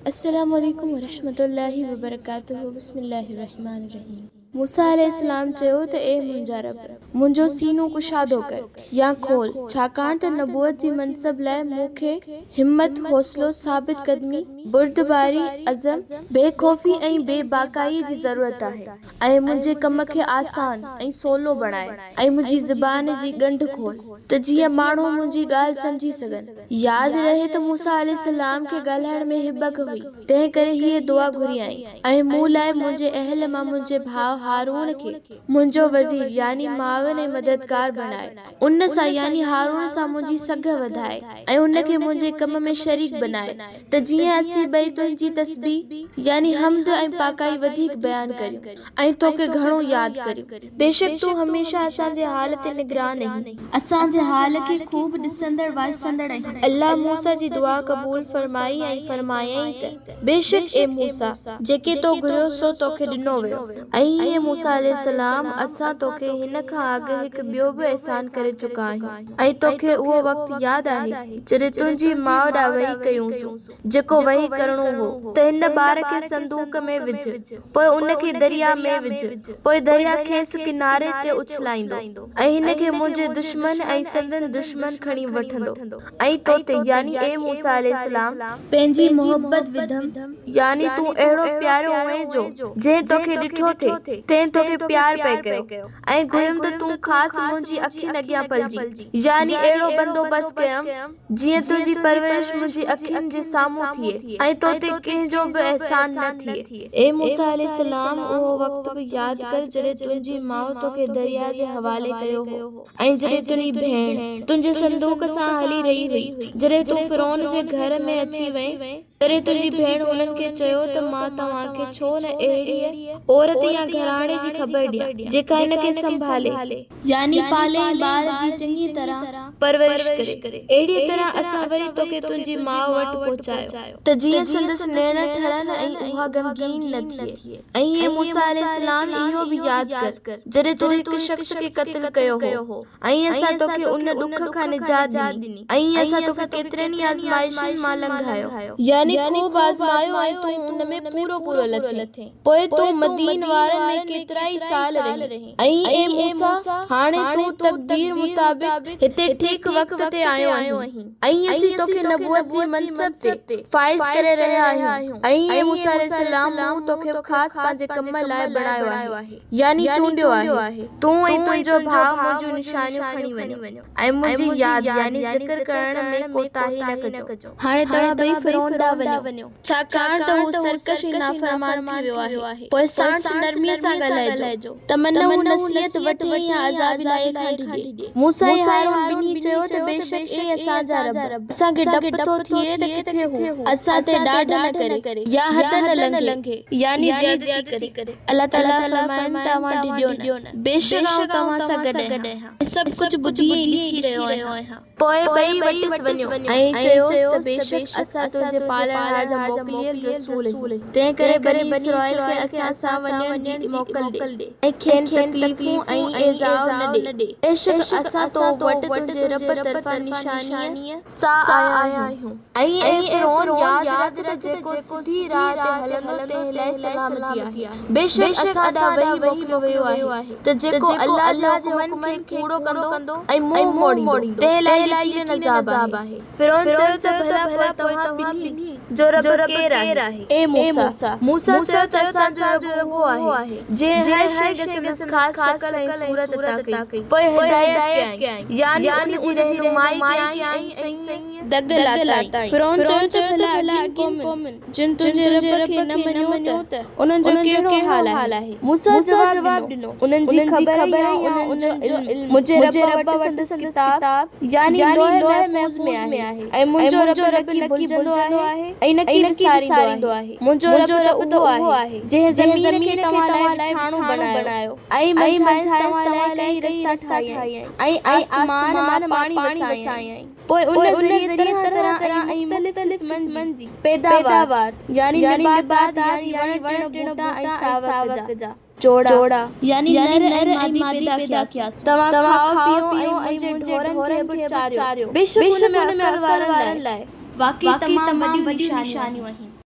السلام عليڪم ورحمة الله وبرڪاته بسم الله الرحمٰن الرحيم موسيٰ عليه السلام چيو ته اي منهنجا رب! منهنجو سينو ڪشادو ڪر يا کول، ڇاڪاڻ ته نبوت جي منصب لاء مون کي همت، حوصلو، ثابت قدمي، بردباري، عزم، بي خوفي ۽ بي باڪائيء جي ضرورت آهي ۽ منهنجي ڪم کي آسان ۽ سولو بڻاء ۽ منهنجي زبان جي ڳنڍ کول ته جيئن ماڻهو منهنجي ڳالهه سمجهي سگهن. ياد رهي ته موسيٰ عليه السلام کي ڳالهائڻ ۾ هٻڪ هئي، تنهن ڪري هيء دعا گهريائين، ۽ مون لاء منهنجي اهل مان منهنجي ڀاء هارون کي منهنجو وزير، يعني معاون ۽ مددگار، بڻاء، ان سان، يعني هارون سان، منهنجي سگهه وڌاء ۽ ان کي منهنجي ڪم ۾ شريڪ بناء ته جيئن اسين ٻئي تنهنجي تسبيح، يعني حمد ۽ پاڪائي، وڌيڪ بيان ڪريون ۽ توکي گهڻو ياد ڪريون. بيشڪ تون هميشه اسان جي حال تي نگران آهين. اسان جي حال کي خوب ڏسندڙ وائسندڙ آهين. الله موسيٰ جي دعا قبول فرمائي ۽ فرمايائين ته، بيشڪ اي موسيٰ! جيڪي تو گهريو سو توکي ڏنو ويو. ۽ اي موسيٰ عليه السلام! اسان توکي هن کان اڳ هڪ ٻيو به احسان ڪري چڪا آهيون ۽ توکي اهو وقت ياد آهي جڏهن تنهنجي ماء ڏانهن وحي ڪيونسون، جيڪو وحي ڪرڻو هو، ته هن ٻار کي صندوق ۾ وجهه، پوء ان کي درياء ۾ وجهه، پوء درياء کيس ڪناري تي اڇلائيندو، ۽ هن کي منهنجي دشمن ۽ سندن دشمن کڻي وٺندو، ۽ تو تي، يعني اي موسيٰ عليه السلام، پنهنجي محبت وڌم، يعني تون اهڙو پيارو هئين جو جنهن توکي ڏٺو ٿي، تنهن توکي پيار پئي ڪيو، ۽ گهريم ته تون خاص منهنجي اکين اڳيان پلجين، يعني اهڙو بندوبست ڪيم، جيئن تنهنجي پرورش منهنجي اکين جي سامهون ٿئي ۽ تو تي ڪنهن جو به احسان نه ٿئي. اي موسيٰ عليه السلام! اهو وقت به ياد ڪر جڏهن تنهنجي ماء توکي درياء جي حوالي ڪيو هو ۽ جڏهن تنهنجي ڀيڻ تنهنجي صندوق سان هلي رهي هئي، جڏهن تون فرعون جي گهر ۾ اچي وئين، تڏهن تنهنجي ڀيڻ هنن کي چيو ته مان توهان کي ڇو نه اهڙيء عورت يا گهراڻي جي خبر ڏيان، جيڪا هن کي سنڀالي. يعني پالي ۽ ٻار جي چڱيء طرح پرورش ڪري. اهڙيء طرح اسان وري توکي تنهنجي ماء وٽ پهچايو. ته جيئن سندس نيڻ ٺرن ۽ اها غمگين نه ٿئي. ۽ اي موسيٰ عليه السلام اهو به ياد ڪر، جڏهن تو هڪ شخص کي قتل ڪيو هو. ۽ اسان توکي ان ڏک کان نجات ڏني ۽ اسان توکي ڪيترين ئي آزمائشن مان لنگهايو. يعني خوب آزمايو ۽ تون ان ۾ پورو پورو لٿين. پوء تون مدين وارن ۾ ڪيترائي سال رهين. ۽ اي موسيٰ! هاڻي تون تقدير مطابق هتي ٺيڪ وقت تي آيو آهين ۽ اسين توکي نبوت جي منصب تي فائز ڪري رهيا آهيون ۽ اي موسيٰ عليه السلام! مون توکي خاص پنهنجي ڪم لاء بڻايو آهي. يعني چونڊيو آهي، تون ۽ تنهنجو ڀاء منهنجون نشانيون کڻي وڃو ۽ منهنجي ياد، يعني ذڪر ڪرڻ، ۾ ڪوتاهي نه ڪجو. هاڻي توهان ٻئي فرعون ڏانهن وڃو، ڇاڪاڻ ته هو سرڪش ۽ نافرمان ٿي ويو آهي، پوء ساڻس نرميء سان ڳالهائجو، ته من هو نصيحت وٺي يا عذاب الاهيء کان ڊڄي. موسيٰ ۽ هارون ٻنهي چيو ته بيشڪ اي اسان جا رب! اسان کي ڊپ ٿو ٿئي ته ڪٿي هو اسان تي ڏاڍ نه ڪري يا حد نه لنگهي، يعني زيادتي ڪري. الله تعاليٰ فرمائن ته اوهان ڊڄو نه، بيشڪ آئون توهان سان گڏ آهيان ۽ سڀ ڪجهه ٻڌي ۽ ڏسي رهيو آهيان. پوء ٻئي وٽس وڃو ۽ چيوس ته بيشڪ اسان تنهنجي پالڻهار جا موڪليل رسول آهيون، تنهنڪري بني اسرائيل کي اسان سان وڃڻ جي موڪل ڏي ۽ کين تڪليفون ۽ ايذاء نه ڏي، بيشڪ اسان تو وٽ تنهنجي رب طرفان نشانيء سان آيا آهيون. ۽ اي فرعون! ياد رک ته جيڪو سڌي راهه تي هلندو تنهن لاء سلامتي آهي. بيشڪ اسان ڏانهن وحي موڪليو ويو آهي ته جيڪو الله جي حڪمن کي ڪوڙو ڪندو ۽ منهن موڙيندو تنهن لاء يقيناً عذاب آهي. فرعون چيو ته ڀلا پوء توهان ٻنهي جو رب ڪير آهي؟ اي موسيٰ! موسيٰ چيو ته اسان جو رب اهو آهي جنهن هر شيء کي سندس خاص شڪل ۽ صورت عطا ڪئي، پوء هدايت ڪيائين، يعني ان جي رهنمائي ڪيائين ۽ سئي دڳ لاتائين. فرعون چيو ته ڀلا اڳين قومن، جن تنهنجي رب کي نه مڃيو ته انهن جو ڪهڙو حال آهي؟ موسيٰ جواب ڏنو، انهن جي خبر يا انهن جو علم منهنجي رب وٽ سندس ڪتاب، يعني لوح محفوظ، ۾ آهي ۽ منهنجو رب نڪي ڀلجندو آهي ۽ نڪي وساريندو آهي. منهنجو رب ته اهو آهي، جنهن زمين کي توهان لاء وڇاڻو بڻايو ۽ منجهائنس توهان لاء ڪيئي رستا ٺاهيائين ۽ آسمان مان پاڻي وسايائين. پوء ان ذريعي طرح طرح ۽ مختلف قسمن جي پيداوار يعني نباتات يعني وڻ ٽڻ ٻوٽا ۽ ساوڪ جا جوڙا يعني نر ۽ مادي پيدا ڪياسون. توهان کائو پيئو ۽ منهنجي ڍورن کي به چاريو. بيشڪ ان ۾ عقل وارن لاء واقعي تمام وڏيون نشانيون آهن.